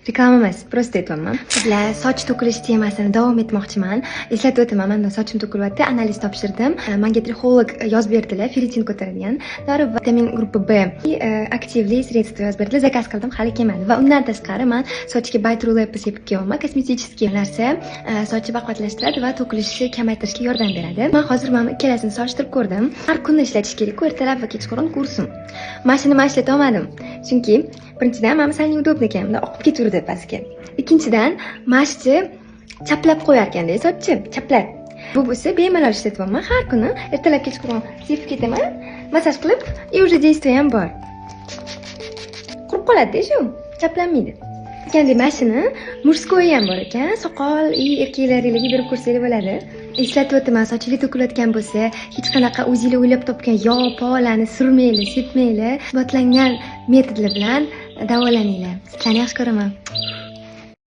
Reklama emas, просто aytyapman. Qizlar, soch to'kilish temasini davom etmoqchiman. Eslatib o'taman, manda sochim to'kilyapti, analiz topshirdim. Manga trixolog yozib berdilar, ferritin ko'taradigan dori, vitamin группа B, aktivli средство yozib berdilar. Zakaz qildim, hali kelmadi. Va undan tashqari man sochga Baytrul sepib kelyapman. Kosmetический narsa, sochni baquvvatlashtiradi va to'kilishni kamaytirishga yordam beradi. Man hozir mana ikkalasini solishtirib ko'rdim. Har kuni ishlatish kerak-ku, ertalab va kechqurun kursim. Mana shuni man ishlata olmadim. Chunki birinchidan, mana sal неудобно ekan, bunday oqib ketaverdi pastga. Ikkinchidan, mashchi chaplab qo'yar ekanda sochni, chaplab. Bu bo'lsa bemalol ishlatyapman. Har kuni ertalab, kechqurun sepib ketaman, massaj qilib, и уже действие ham bor. Qurib qoladi-da shu, chaplanmaydi. Aytgandek, mana shuni мужской ham bor ekan, soqol и erkaklaringlarga berib ko'rsanglar bo'ladi. Eslatib o'taman, sochinglar to'kilayotgan bo'lsa, hech qanaqa o'zinglar o'ylab topgan yog' polani surmanglar, sepmanglar. Isbotlangan metodlar bilan davolaninglar. Sizlarni yaxshi ko'raman.